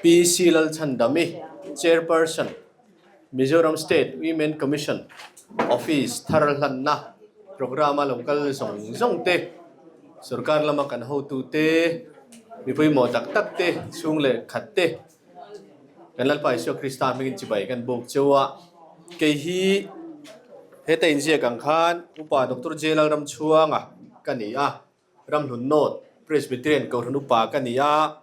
Pi Lalchhandami, Chairperson, Mizoram State Women Commission Office thar hlanna programme a lo kal zawng zawng te, sorkar lama kan hotu te, mipui mawh tak tak te, chhung leh khat te, kan Lalpa Isua Krista hmingin chibai kan buk cheu a. Kei hi heta inziak ang khan Upa Doctor J Lalramchhuanga ka ni a. Ramhlun North Presbyterian Kohhran Upa ka ni a,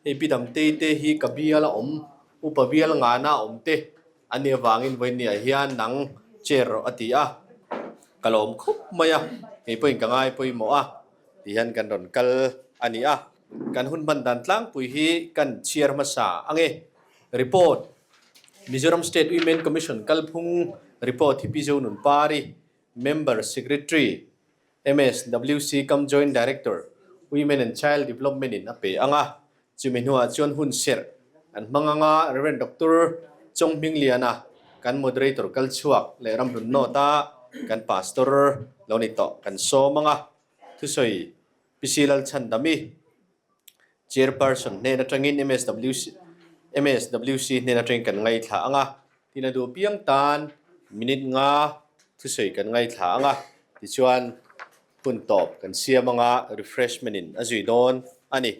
hei Pi Damtei te hi ka bial a awm, Upa bial ngana a awm te a nih avangin vawinia hian nang chair rawh a ti a, ka lawm khup mai a, kei pawhin ka ngai pawimawh a ti hian kan rawn kal a ni a, kan hun hman dan tlangpui hi kan chhiar hmasa ange. Report, Mizoram State Women Commission kalphung report hi Pi Zonunpari, Member Secretary, MSWC cum Joint Director, Women and Child Development in a pe ang a, chumi hnuah chuan hun serh an hmang ang a, Rev. Doctor Chong Hmingliana kan Moderator kal chhuak leh ramhlun nawt a, kan Pastor lo ni tawh kan sawm ang a, thusawi Pi Lalchhandami, Chairperson hnen atangin MSWC MSWC hnen atangin kan ngaithla ang a, tin a duh piang tan minute nga thusawi kan ngaithla ang a, tichuan hun tawp kan siam ang a, refreshment in a zui dawn a ni.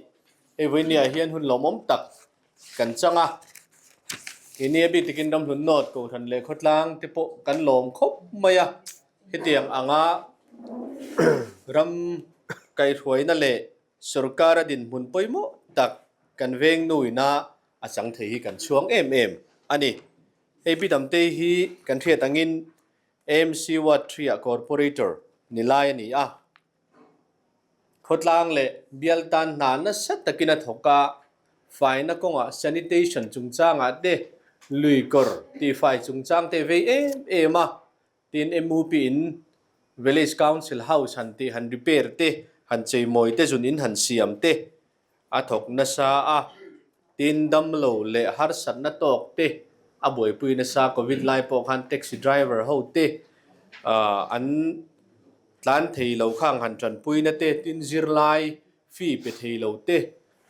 Hei vawinia hian hun lawmawm tak kan chang a, keini a bik takin ramhlun nawt kohhran leh khawtlang te pawh kan lawm khawp mai a, hetiang anga ram kaihhruaina leh Sorkar a dinhmun pawimawh tak kan veng nuina a chang thei hi kan chhuang em em a ni. Hei Pi Damtei hi kan hriat angin AMC Ward 3 ah Corporator ni lai a ni a. Khawtlang leh bial tan hna nasa takin a thawk a, faina kawngah sanitation chungchangah te lui kawr tihfai chungchang te vei em em a. Tin, MUP in Village Council House han tih han repair te, han cheimawi te, zun in han siam te a thawk nasa a. Tin, damlo leh harsatna tawk te a buaipui nasa. Covid lai pawh khan taxi driver ho te an tlan thei lo khang han tanpuina te, tin zirlai fee pe thei lo te,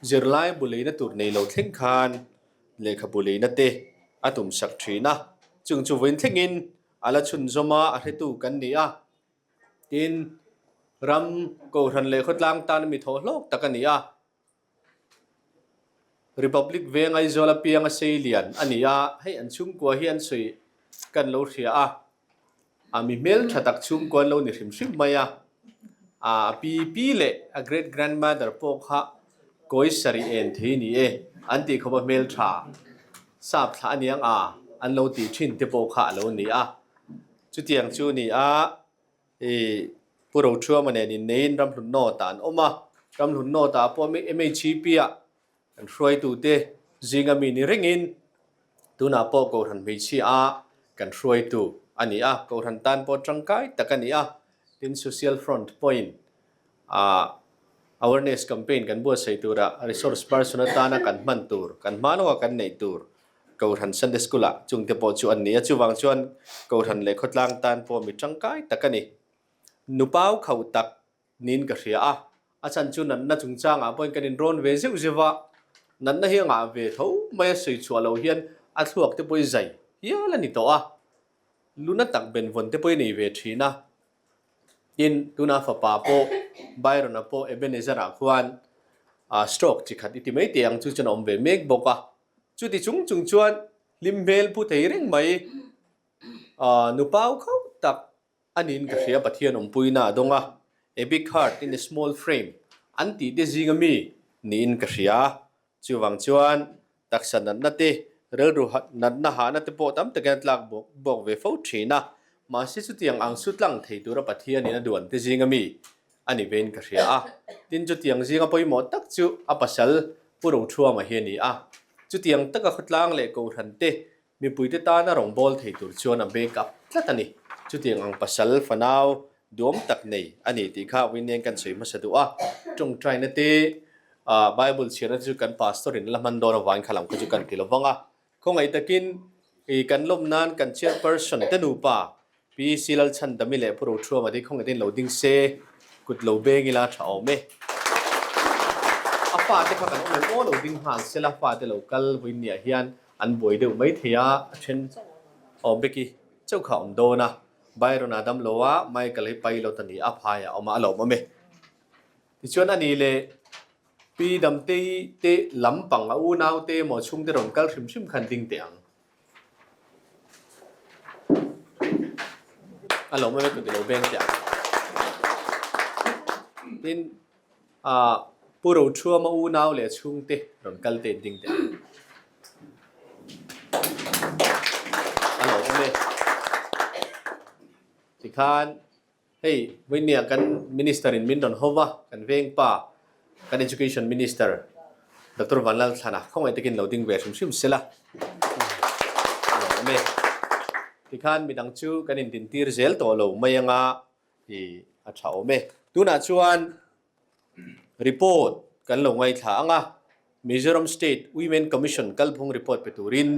zirlai bu leina tur nei lo thleng khan lehkhabu leina te a tumsak thin a. Chung chu vawiin thlengin A la chhunzawm a, a hretu kan ni a. Tin, ram Kohhran leh khawtlang tan mi thawh hlawk tak a ni a. Republic Veng Aizawl apiang a sei lian a ni a, hei an chhungkua hi an sawi kan lo hria a. A mi hmel tha tak chhungkua an lo ni hrim hrim mai a. A pi pi leh a great grandmother pawh kha kawi sarih en thei ni e an tih khawp a hmel tha. Sap thlah a niang a, an lo tih thin te pawh kha a lo ni a. Chutiang chu ni a, i Pu Roṭhuama nen inneiin Ramhlun North-ah an awm a. Ramhlun North-ah pawh MHEP ah kan hruaitute zinga mi ni rengin tunah pawh Kohhran hmeichhia a kan hruaitu a ni a. Kohhran tan pawh tangkai tak a ni a. Tin, Social Front pawhin ah awareness campaign kan buatsaih tura resource person atana kan hman tur, kan hma lawka kan neih tur Kohhran Sunday School ah chungte pawh chu an ni a, chuvang chuan Kohhran leh khawtlang tan pawh mi tangkai tak a ni. Nupau khauh tak niin ka hria a, a chhan chu natna chungchangah pawhin kan inrawn ve zeuh zeuh a, natna hi a ngah ve tho mai a sawi chhuah loh hian a thluak te pawh hi zai hial a ni tawh a, luna tak benvawn te pawh hi nei ve thin a. Tin, tuna fapa pawh Byron-a pawh Ebenezer-ah khuan stroke chi khat i ti mai teh ang chu chuan a awm ve mek bawk a. Chuti chung chung chuan hlim hmel pu thei reng mai nupau khauh tak a niin ka hria Pathian awmpuina a dawng a, a big heart in a small frame an tih te zinga mi niin ka hria. Chuvang chuan taksa natna te, rilru natna hahna te pawh tam takin a tlak bawk ve fo thin a, mahse chutiang ang su tlang thei tura Pathianin a duan te zinga mi a ni vein ka hria a. Tin, chutiang zinga pawimawh tak chu a pasal Pu Rothuama hi a ni a. Chutiang taka khawtlang leh kohhran te Mipuite tana rawngbâwl thei tur chuan a back up tlat a ni. Chutiang ang pasal, fanau, duam tak nei a ni tih kha Winnie-a'n kan sawi hmasa duh a. Ṭawngṭaina te, Bible chhiarna te chu kan pastor-in la hman dawn avangin kha lam kha chu kan ti lo vang a. Khawngaih takin i kan lawm nan kan chairperson te nupa Pi Silalchhandami leh Pu Rothuama te khawngaih takin lo ding se, kut lo beng ila tha awm e. fate kha kan awm em aw lo ding nghal sela fate lo kal vawiinniah hian an buai deuh mai thei a, a then aw Becky chauh kha a awm dawn a, Byron a dam lo a, Michael hi pilot a ni a, phaiah a awm a, a lawmawm e. Tichuan a ni leh Pi Damtei te lampang a unaute emaw chhungte rawn kal hrim hrim khan ding teh ang. A lawmawm e kut i lo beng teh ang. Tin, ah Pu Rothuama unau leh chhungte rawn kal te in ding teh ang. A lawmawm e. Tikhan Hei, Vawinia kan Minister in min rawn ho va, kan veng pa, kan Education Minister Doctor Vanlalthlana khawngaih takin lo ding ve hrim hrim sela a lo awm e. Tikhan midang chu kan indintir zel tawh lo mai anga i a tha awm e. Tunah chuan Report kan lo ngaithla ang a, Mizoram State Women Commission kalphung report pe turin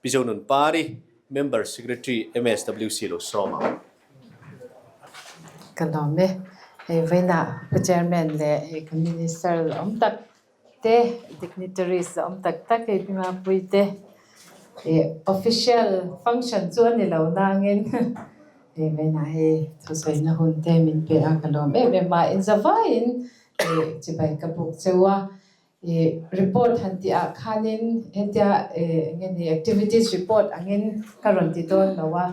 Pi Zonun Pari, Member Secretary MSWC lo sawm ang. Ka lawm e. Hei vawiinah Pu Chairman leh hei kan Minister la awm tak te, dignitaries la awm tak tak hei Pi Mapui te ih official function chu a ni lo nangin hei vawiinah hei thusawiina hun te min pe a ka lawm em em a, inzavaiin ih chibai ka buk cheu a. Ih report han tih ah khanin hetia ih eng nge ni activities report angin ka rawn ti dawn lo a,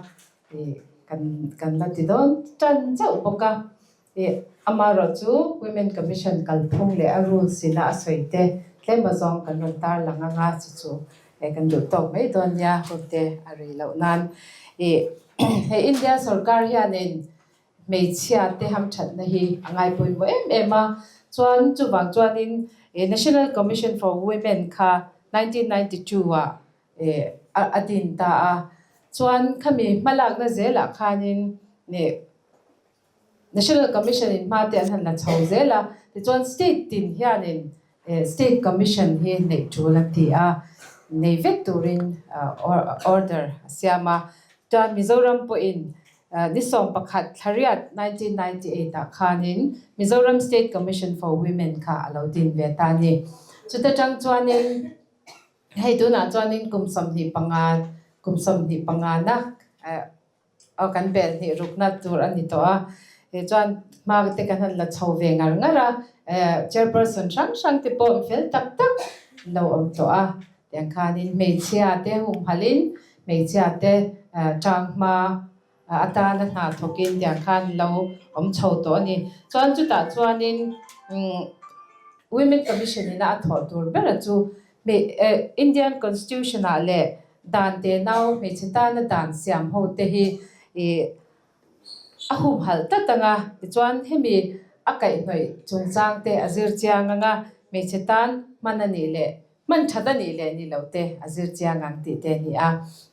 ih kan kan la ti dawn tan chauh bawk a. Ih amaherawh chu Women Commission kalphung leh a rules ina a sawi te tlem azawng kan rawn tarlang anga chu chu eh kan duh tawk mai dawn nia hun te a rei loh nan. Ih hei India sorkar hianin hmeichhia te hamthatna hi a ngai pawimawh em em a, chuan chuvang chuanin ih National Commission for Women kha 1992 ah ih a din ta a, chuan khami hmalakna zelah khanin ih National Commission in hma te an han la chho zel a, tichuan State tin hianin State Commission hi neih tul an ti a, nei vek turin order a siam a. Chuan Mizoram pawhin ni 11 thlariat 1998 ah khanin Mizoram State Commission for Women kha a lo din ve ta a ni. Chuta tang chuanin hei tunah chuanin kum 25 kum 25 na Aw kan bel hnih rukna tur a ni tawh a, tih chuan hma te kan han la chho ve ngar ngar a, eh chairperson hrang hrang te pawh fel tak tak an lo awm tawh a, tiang khanin hmeichhia te humhalhin hmeichhia te tang hma atana hna thawkin tiang khan an lo awm chho tawh a ni. Chuan chutah chuanin umm Women Commission ina a thawh tur bera chu Indian Constitution ah leh Dan te nau hmeichhe tana dan siam ho te hi ih a humhalh tlat ang a, tichuan hemi a kaihhnawih chungchang te a zir chiang ang a, hmeichhe tan hman a nih leh hman that a nih leh ni lo te a zir chiang ang tih te a ni a.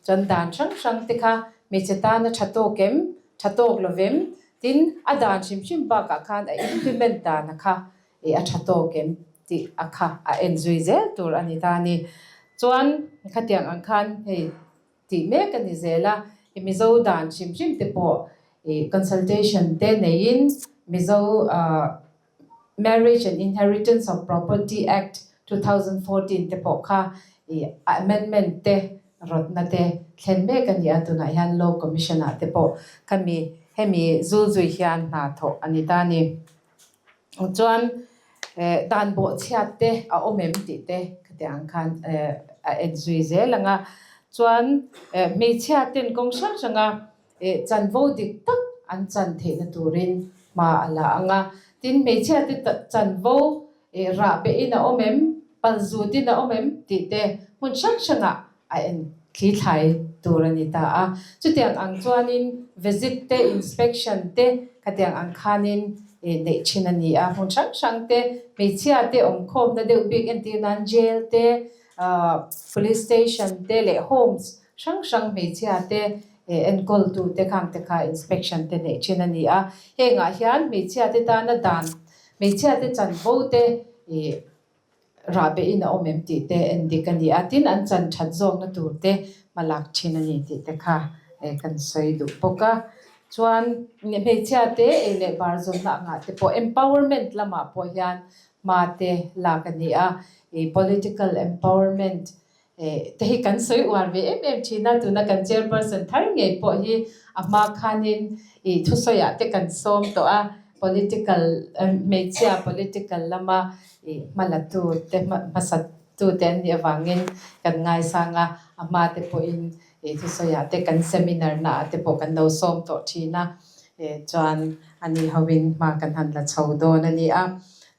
Chuan dan hrang hrang te kha hmeichhe tana tha tawk em, tha tawk lovem, tin a dan hrim hrim bakah khan a implement dana kha ih a tha tawk em tih a kha a en zui zel tur a ni ta a ni. Chuan khatiang ang khan hei tih mek a ni zel a, i Mizo dan hrim hrim te pawh ih consultation te neiin Mizo ah Marriage and Inheritance of Property Act 2014 te pawh kha ih amendment te rawtna te thlen mek a ni a, tunah hian Law Commission ah te pawh khami hemi zul zui hian hna thawh a ni ta a ni. Chuan dan bawhchhiat te a awm em tih te khatiang ang khan a en zui zel ang a. Chuan hmeichhia ten kawng hrang hranga chanvo dik tak an chan theihna turin hma a la ang a. Tin, hmeichhia te chanvo rah behin a awm em, palzutin a awm em tih te hmun hrang hrangah a en thli thlai tur a ni ta a. Chutiang ang chuanin visit te, inspection te khatiang ang khanin neih thin a ni a. Hmun hrang hrang te, hmeichhia te awmkhawmna deuh bik entir nan jail te, police station te leh homes hrang hrang hmeichhia te enkawltu te khang te kha inspection te neih thin a ni a. Hengah hian hmeichhia te tana dan, hmeichhia te chanvo te Rah behin a awm em tih te en dik a ni a, tin an chan that zawkna tur te hma lak thin a ni tih te kha kan sawi duh bawk a. Chuan hmeichhia te ei leh bar zawnna angah te pawh empowerment lamah pawh hian hma te lak a ni a, ih political empowerment te hi kan sawi uar ve em em thin a, tuna kan chairperson thar ngei pawh hi a hma khanin ih thusawiah te kan sawm tawh a, political hmeichhia political lama ih hma la tu te hmasa tu te an nih avangin kan ngaisang a, a hma te pawhin ih thusawiah te kan seminar naah te pawh kan lo sawm tawh thin a, chuan ani hoin hma kan han la chho dawn a ni a,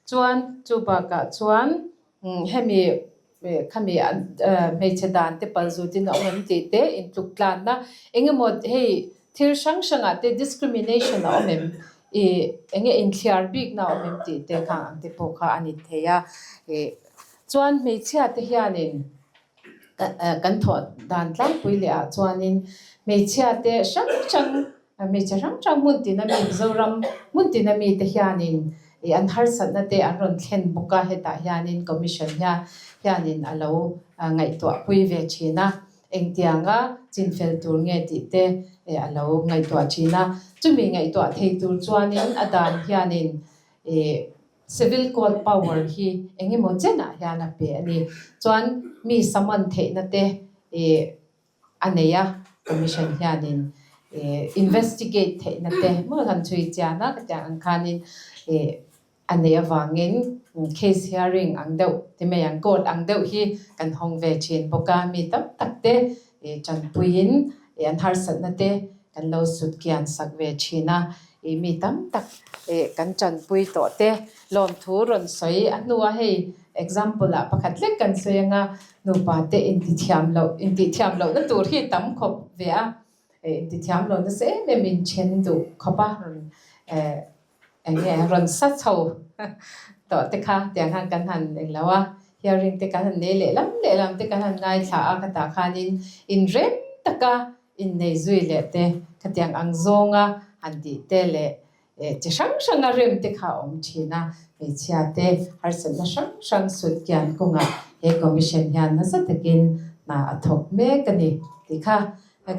chuan chu bakah chuan hemi khami hmeichhe dan te pal zutin a awm em tih te intluk tlanna eng emaw hei thil hrang hrangah te discrimination a awm em ih eng nge inthliar bikna a awm em tih te kha ang te pawh kha a ni thei a ih chuan hmeichhia te hianin kan thawh dan tlangpui leh ah chuanin hmeichhia te hrang hrang Hmeichhe hrang hrang hmun tina mi Mizoram hmun tina mite hianin ih an harsatna te an rawn thlen bawk a, hetah hianin Commission hian hianin a lo ngaihtuah pui ve thin a, engtianga chinfel tur nge tih te a lo ngaihtuah thin a, chumi ngaihtuah thei tur chuanin a dan hianin ih Civil Code power hi eng emaw chenah hian a pe a ni. Chuan mi summon theihna te ih a nei a, Commission hianin investigate theihna te maw han chhui chian a ka tiang ang khanin a neih avangin case hearing ang deuh ti mai ang court ang deuh hi kan hawng ve thin bawk a, mi tam tak te tanpuiin an harsatna te kan lo sut kian sak ve thin a, mi tam tak kan tanpui tawh te lawmthu rawn sawi a hnua hei example ah pakhat lek kan sawi anga Nupa te intithiam loh, intihthiam lohna tur hi tam khawp ve a, intithiam loh nasa em em in then duh khawp a, rawn eh eng nge rawn sa chho tawh te kha tiang khan kan han eng lo a, hearing te kan han nei leh lam leh lam te kan han ngaithla a, khatah khanin inrem taka innei zui leh te khatiang ang zawnga han tih te leh Chi hrang hranga rem te kha a awm thin a, hmeichhia te harsatna hrang hrang sut kian kawngah he Commission hian nasa takin hna a thawk mek a ni tih kha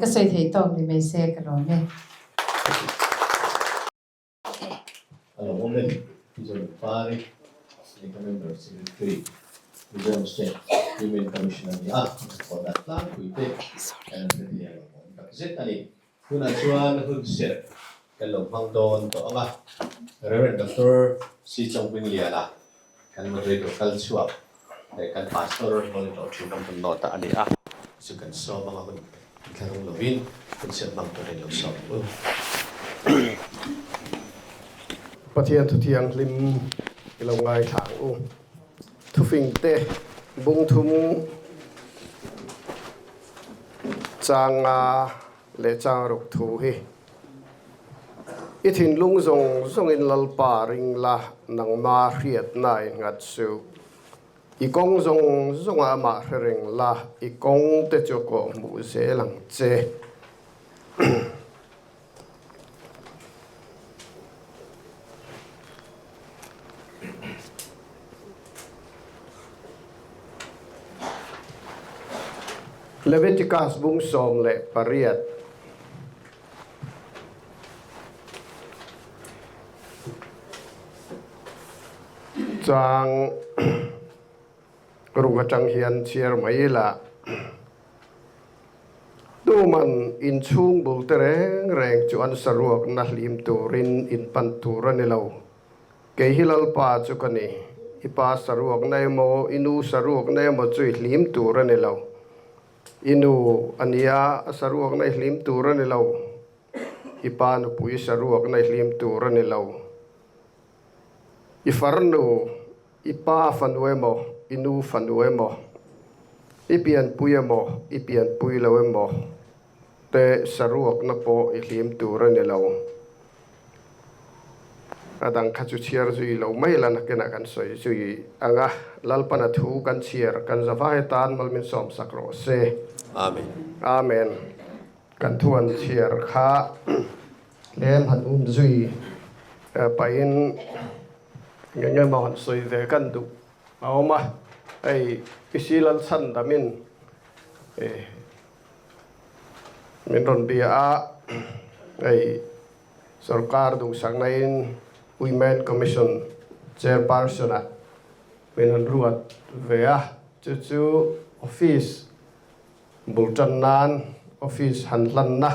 ka sawi thei tawk ni mai se ka lawm e. A lo awm e, Mizoram Pari Lehkha Member Secretary, Mizoram State Women Commission a ni a, hnathawh dan tlangpui te kan han hre thei a lo awm takzet a ni. Tunah chuan hun serh kan lo hmang dawn tawh ang a, Rev. Doctor Si Chawngpingliana kan moderator kal chhuak leh kan pastor lo ni tawh thin ram hun nawt a ni a, chu kan sawm ang a hun thlarung lovin hun serh hmang turin lo sawm ang u. Pathian Thuthianghlim i lo ngaithla ang u. Thufingte bungthum Changa leh changruk thu hi i thinlung zawng zawngin Lalpa ring la, nangma hriatna i nghat suh. I kawng zawng zawngah amah hre reng la, i kawng te chu kawh hmuh zel ang che. Leviticus bung 18. Chang ruk atang hian chhiar mai ila. Tuman inchhung bul te reng reng chu an saruakna hlim turin in pan tur a ni lo. Kei hi Lalpa chu ka ni. I pa saruakna emaw, i nu saruakna emaw chu i hlim tur a ni lo. I nu a nia, a saruakna i hlim tur a ni lo. I pa nupui saruakna i hlim tur a ni lo. I farnu, i pa fanu emaw, i nu fanu emaw, i pianpui emaw, i pianpui lo emaw te saruakna pawh i hlim tur a ni lo. A dang kha chu chhiar zui lo mai la nakinah kan sawi zui ang a, Lalpana thu kan chhiar kan zavai atan mal min sawmsak rawh se. Amen. Amen. Kan thu an chhiar kha tlem han um zui pahin nge nge maw han sawi ve kan duh a awm a, hei Isi Lalchhandamin min rawn bia a, hei sorkar duhsakna in Women Commission Chairperson ah. Min han ruat ve a, chu chu office bul tan nan office han hlanna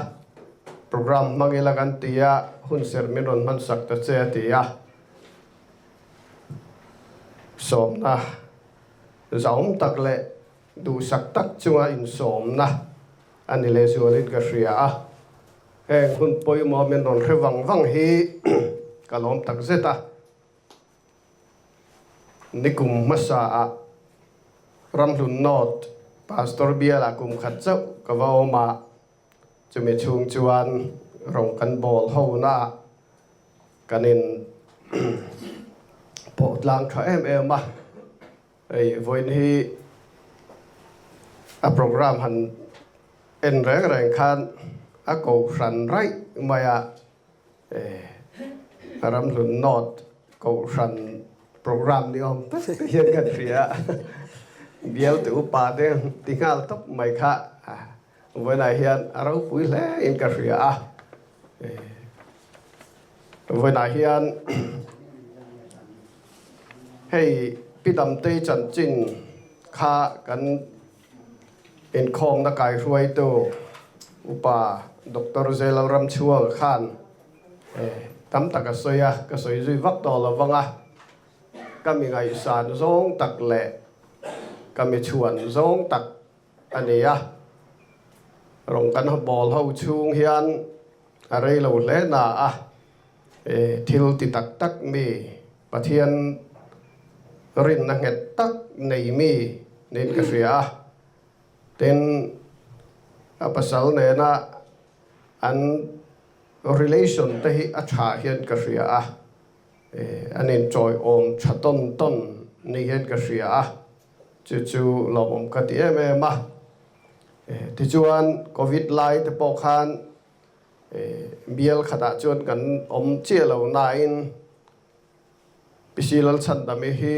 programme hmang ila kan ti a, hunserh min rawn hmansak ta che a ti a, sawmna zahawm tak leh duhsak tak chunga insawmna a ni lehzualin ka hria a, heng hun pawimawh min rawn hre vang vang hi ka lawm takzet a. Nikum hmasa ah Ramhlun North Pastor bialah kum khat chauh ka va awm a, chumi chhung chuan rawng kan bawl ho na ah kan in pawh tlang tha em em a, hei vawiin hi a programme han en reng reng khan a kohhran raih mai a. Ramhlun North Kohhran programme ni awm tak te hian kan hria a, bialte upa te ti nghal tawp mai kha vawiinah hian a ropui hle in ka hria a. Vawiinah hian hei Pi Damtei chanchin kha kan Inkhawmna kaihruaitu Upa Doctor Zelal Ramchhual khan tam tak a sawi a, ka sawi zui vak tawh lo vang a, ka mi ngaihsan zawng tak leh ka mi chhuan zawng tak a ni a. Rawng kan bawl ho chhung hian a rei lo hle na a, thil ti tak tak mi Pathian rinna nghet tak nei mi niin ka hria a. Tin, a pasal nena an relation te hi a tha hian ka hria a, an inchawiawm tha tawn tawn ni hian ka hria a, chu chu lawmawm ka ti em em a. Tichuan, Covid lai te pawh khan Bial khatah chuan kan awm chiah lo nain Pc Lalchhandami hi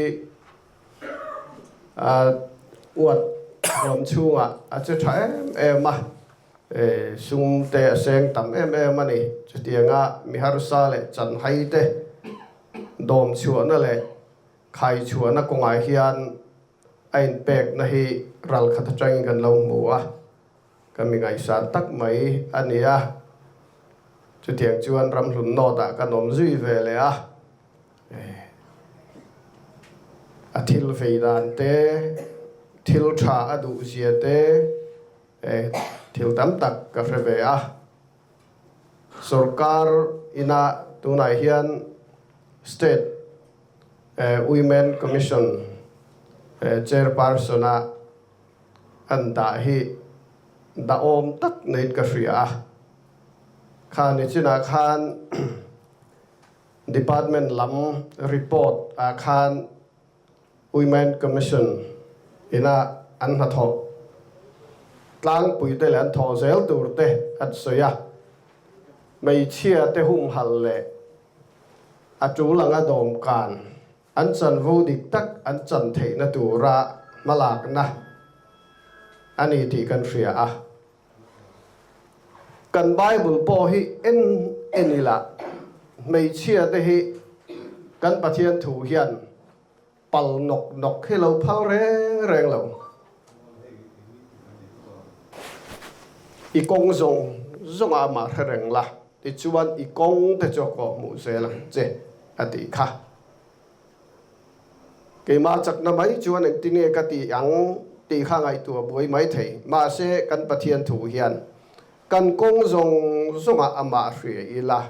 a uat huam chhungah a che tha em em a, sum te a seng tam em em a ni. Chutianga mi harsa leh chanhai te dawm chhuahna leh khai chhuahna kawngah hian a inpekna hi ral khat atangin kan lo hmu a. Ka mi ngaihsan tak mai a ni a, chutiang chuan Ramhlun North-ah kan awm zui ve leh a, a thil vei dan te, thil tha a duh zia te, thil tam tak ka hre ve a. Sorkar ina tunah hian State Women Commission Chairperson-a An dah hi dahawm tak neiin ka hria a, kha nichinah khan department lam report ah khan Women Commission ina an hnathawh tlangpui te leh an thawh zel tur te an sawi a, hmeichhia te humhalh leh a tul anga dawmkan An chanvo dik tak an chan theihna tura hmalakna a ni tih kan hria a. Kan Bible pawh hi en en ila hmeichhia te hi kan Pathian thu hian pal nawk nawk hi lo phal reng reng lo. I kawng zawng zawngah amah hre reng la, tichuan i kawng te chu a kawhhmuh zel ang che a tih kha. Keimah chakna mai chuan engtinge ka tih ang tih kha ngaihtuah buai mai thei. Mahse, kan Pathian thu hian kan kawng zawng zawngah amah hria ila,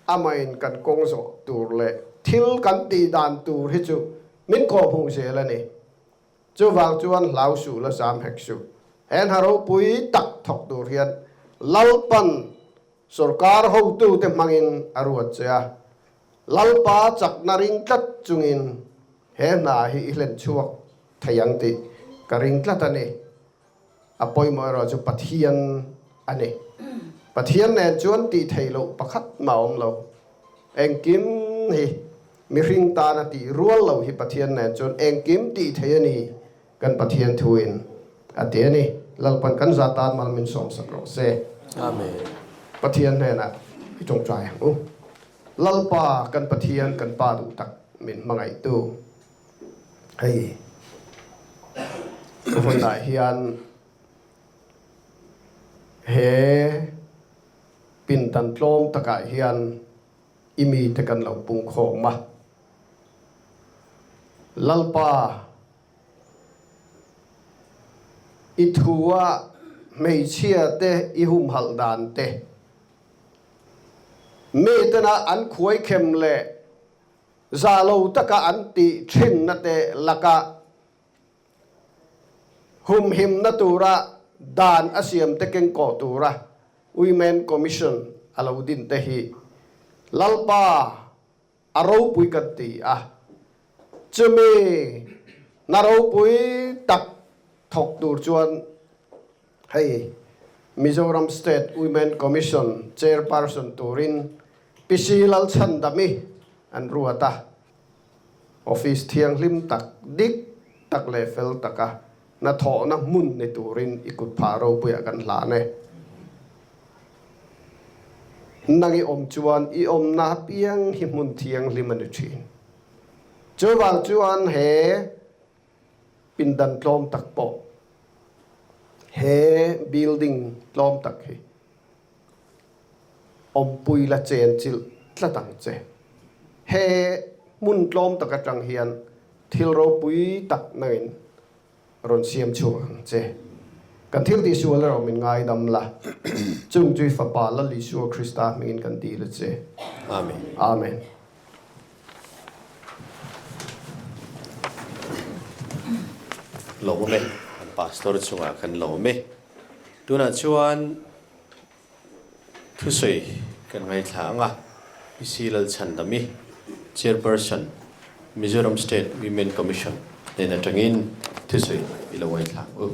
amahin kan kawng zawh tur leh thil kan tih dan tur hi chu min kawhhmuh zel a ni. Chuvang chuan hlau suh la zam hek suh. He hna ropui tak thawk tur hian Lalpan Sorkar hotute hmangin a ruat che a, Lalpa chakna ring tlat chungin he hna hi i hlen chhuak thei ang tih ka ring tlat a ni. A pawimawh erawh chu Pathian a ni. Pathian nen chuan tih theih loh pakhat mah a awm lo. Engkim hi mihring tana tih rual lo hi Pathian nen chuan engkim tih theih a ni. Kan Pathian thuin a ti a ni. Lalpan kan za tan mal min sawmsak rawh se. Amen. Pathian hnenah i tawngtai ang u. Lalpa kan Pathian kan Pa duh tak min hmangaihtu. Hei vawiinah hian he pindan tlawm takah hian i mite kan lo pungkhawm a. Lalpa, i thua hmeichhiate i humhalh dan te, mitena an khuaikhem leh Za lo taka an tih thinna te laka humhimna tura dan a siam te kengkawh tura Women Commission a lo din te hi Lalpa a ropui kan ti a, chumi hna ropui tak thawk tur chuan hei Mizoram State Women Commission Chairperson turin Pi Si Lalchhandami an ruat a, office thianghlim tak, dik tak leh fel taka hnathawhna hmun ni turin i kut phah ropuiah kan hlan e. Nang i awm chuan i awmna apiang hi hmun thianghlim a ni thin. Chuvang chuan he pindan tlawm tak pawh he building tlawm tak hi awmpui la chen chilh tlat ang che. He hmun tlawm tak atang hian thil ropui tak nangin rawn siam chhuak ang che. Kan thil tihsual erawh min ngaidam la, chung chu i Fapa Lal Isua Krista hmingin kan dil a che. Amen. Amen. Lawm e, kan pastor chungah kan lawm e. Tunah chuan thusawi kan ngaithla ang a, PC Lalchhandami, Chairperson, Mizoram State Women Commission hnen atangin thusawi i lo ngaithla ang u.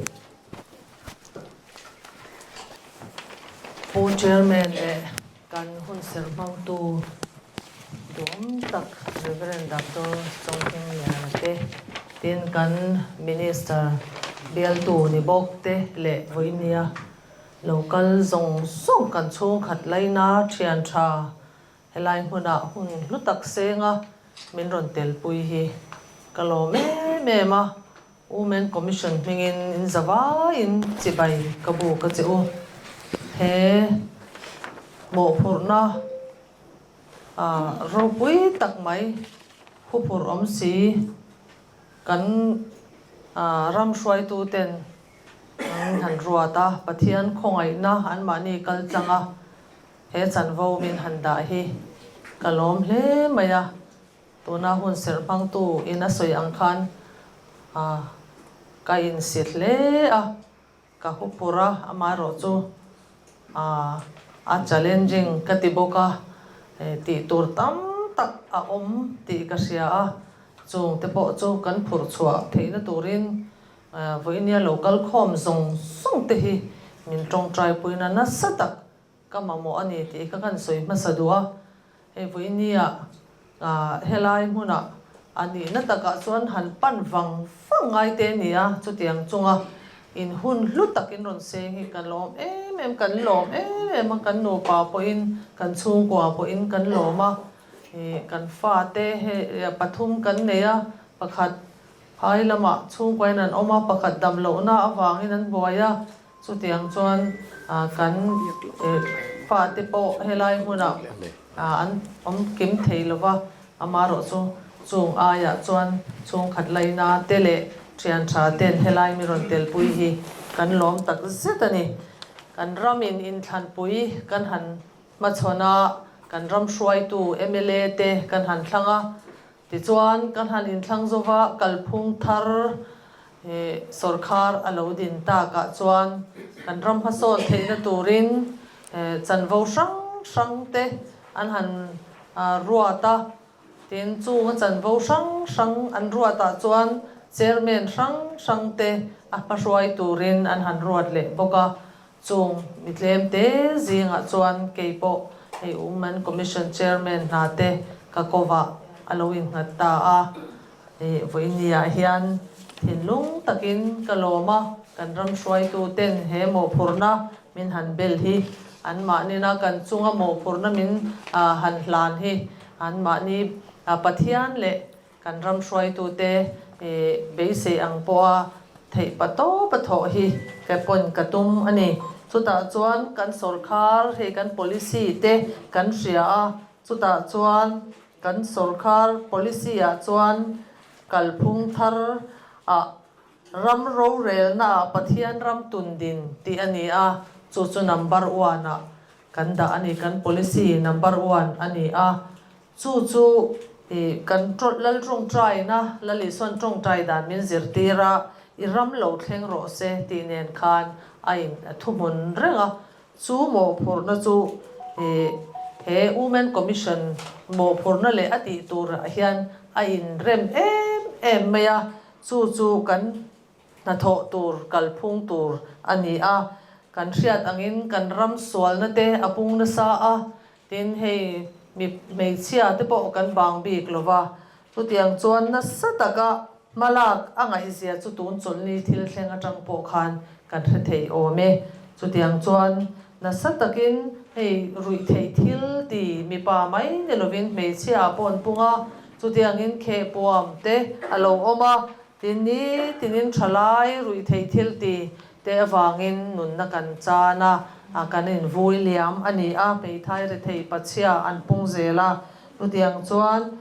Pu Chairman leh Kan hunserh hmangtu duhawm tak Rev. Doctor Chawngthing Liana te, tin kan Minister bialtu ni bawk te leh vawinia lo kal zawng zawng kan chhungkhat laina thian tha helai hmunah hun hlu tak senga min rawn telpui hi ka lawm em em a. Women Commission hmingin in za vaiin chibai ka buk a che u. He mawhphurhna ropui tak mai huphurh awm si kan ram hruaituten an han ruat a, Pathian khawngaihna anmahni kal tlang a he chanvo min han dah hi ka lawm hle mai a. Tuna hun serh hmangtu in a sawi ang khan ka insi hle a, ka huphur a, amaherawh chu a challenging ka ti bawk a, tih tur tam tak a awm tih ka hria a, chung te pawh chu kan phurh chhuah theihna turin vawinia lo kal khawm zawng zawng te hi min tawngtaipuina nasa tak Ka mamawh a ni tih kha kan sawi hmasa duh a, hei vawinia helai hmunah a nihna takah chuan han pan vang vang ngai te a ni a, chutiang chunga in hun hlu takin rawn seng hi ka lawm em em, kan lawm em em a, kan nupa pawhin kan chhungkua pawhin kan lawm a, kan fate hei pathum kan nei a, pakhat phai lamah chhungkuain an awm a, pakhat damlohna avangin an buai a. Chutiang chuan kan fate pawh helai hmunah an awm kim thei lo va, amaherawh chu chung aiah chuan chhungkhat laina te leh thian tha ten helai mi rawn telpui hi kan lawm tak zet a ni. Kan ramin inthlanpui kan han hmachhawn a, kan ram hruaitu mla te kan han thlang a, Tichuan, kan han inthlang zova kalphung thar sawrkhar a lo din takah chuan kan ram hmasawn theihna turin chanvo hrang hrang te an han ruat a. Tin, chung a chanvo hrang hrang an ruatah chuan chairman hrang hrang te a hmahruai turin an han ruat leh bawk a. Chung mi tlem te zingah chuan kei pawh hei Women Commission Chairman hna te ka kovah a lo innghat ta a. Vawinia hian thinlung takin ka lawm a, kan ram hruaitu ten he mawhphurhna min han bel hi anmahnina kan chunga mawhphurhna min han hlan hi anmahni Pathian leh Kan ram hruaitute Beisei ang pawha theih patawp a thawh hi ka pawn ka tum a ni. Chutah chuan kan sawrkhar hei kan policy te kan hria a, chutah chuan kan sawrkhar policy ah chuan kalphung thar ah ram rorelna ah Pathian ram tundin tih a ni a, chu chu number one ah kan dah a ni, kan policy number one a ni a. Chu chu i kan Lal tawngtaina, Lal Isuan tawngtai dan min zirtir a, i ram lo thleng rawh se tih nen khan a in thuhmun reng a. Chu mawhphurhna chu i he Women Commission mawhphurhna leh a tih turah hian a inrem em em mai a, chu chu kan hnathawh tur kalphung tur a ni a. Kan hriat angin kan ram sualna te a pung nasa a, Tin, hei mi hmeichhia te pawh kan bang bik lo va, chutiang chuan nasa taka hmalak a ngaihzia chu tun chawlhni thil thleng atang pawh khan kan hre thei awm e. Chutiang chuan nasa takin hei ruih theih thil ti mipa mai ni lovin hmeichhia ah pawh an pung a, chutiangin khehpuam te a lo awm a, tin nitinin thalai ruih theih thil ti Te avangin nunna kan chan a, kan invui liam a ni a, hmeithai rethei pachhia an pung zel a. Chutiang chuan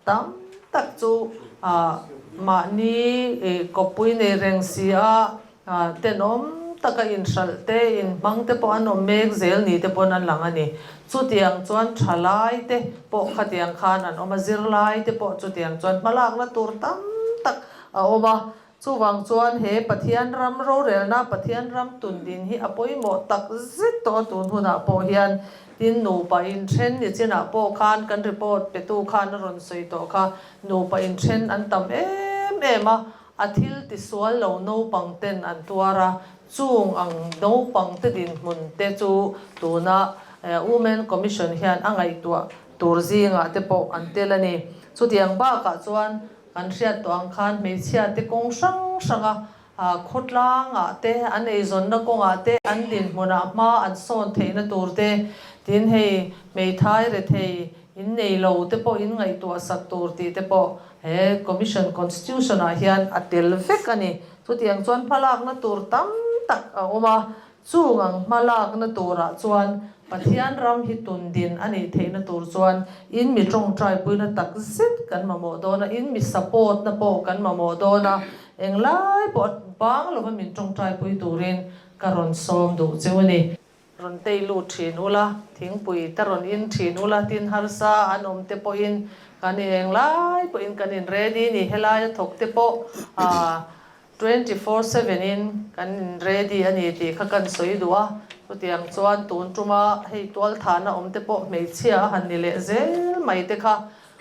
tam tak chu mahni kawppui nei reng si a, tenawm taka inhralh te, inhmang te pawh an awm mek zel ni te pawn an lang a ni. Chutiang chuan thalai te pawh khatiang khan an awm a, zirlai te pawh chutiang chuan hmalakna tur tam tak a awm a. Chuvang chuan he Pathian ram rorelna, Pathian ram tundin hi a pawimawh tak zet tawh a tun hunah pawh hian. Tin, nupa inthen ni chinah pawh khan kan report petu khan a rawn sawi tawh kha, nupa inthen an tam em em a, a thil tisual lo naupang ten an tuar a, chung ang naupang te dinhmun te chu tuna Women Commission hian a ngaihtuah tur zingah te pawh an tel a ni. Chutiang bakah chuan Kan hriat tawh ang khan hmeichhia te kawng hrang hranga khawtlangah te, an eizawnna kawngah te, an dinhmunah hma an sawn theihna tur te, tin hei hmeithai rethei in nei lo te pawh in ngaihtuah sak tur tih te pawh he Commission Constitution ah hian a tel vek a ni. Chutiang chuan hmalakna tur tam tak a awm a, Chung ang hmalakna turah chuan Pathian ram hi tundin a nih theihna tur chuan in mi tawngtaipuina tak zet kan mamawh dawn a, in mi support na pawh kan mamawh dawn a, englai pawh a bang lova min tawngtaipui turin ka rawn sawm duh cheu a ni. Rawn tei lut thin ula, thingpui te rawn in thin ula, tin harsa an awm te pawhin kan englai pawhin kan in ready ni, helaia thawk te pawh ah 24/7 in kan in ready a ni tih kha kan sawi duh a, chutiang chuan tun tuma hei tualthahna awm te pawh hmeichhia a han ni leh zel mai te kha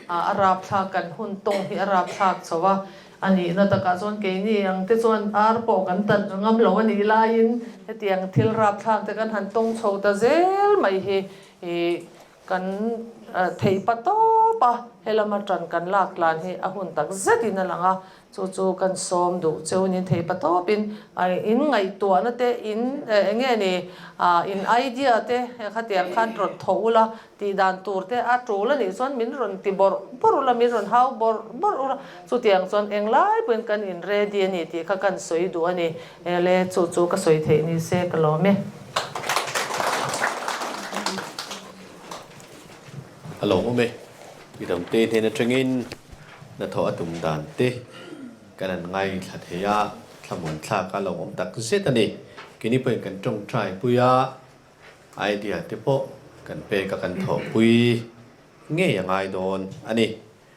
a rapthlak kan hun tawng hi a rapthlak chho a, a nihna takah chuan keini ang te chuan ar pawh kan tat ngam lo a nih laiin hetiang thil rapthlak te kan han tawng chho ta zel mai hi ih Kan theih pa tawp a, helama ṭan kan lak tlan hi a hun tak zetin a lang a, chu chu kan sawm duh cheu niin theih pa tawpin in ngaihtuahna te, in eng nge ni, in idea te khatiang khan rawn thawh ula, tih dan tur te a ṭul a nih chuan min rawn ti bawrh bawrh ula, min rawn hau bawrh bawrh ula, chutiang chuan englai pawhin kan in ready a ni tih kha kan sawi duh a ni. Ele, chu chu ka sawi theih ni se ka lawm e. A lo awm e. Midangte hnen atangin hnathawh a tum dan te kan han ngaithla thei a, thlamuan thlak a lo awm tak zet a ni. Keini pawhin kan tawngtai pui a, idea te pawh kan pek a kan thawhpui ngei a ngai dawn a ni.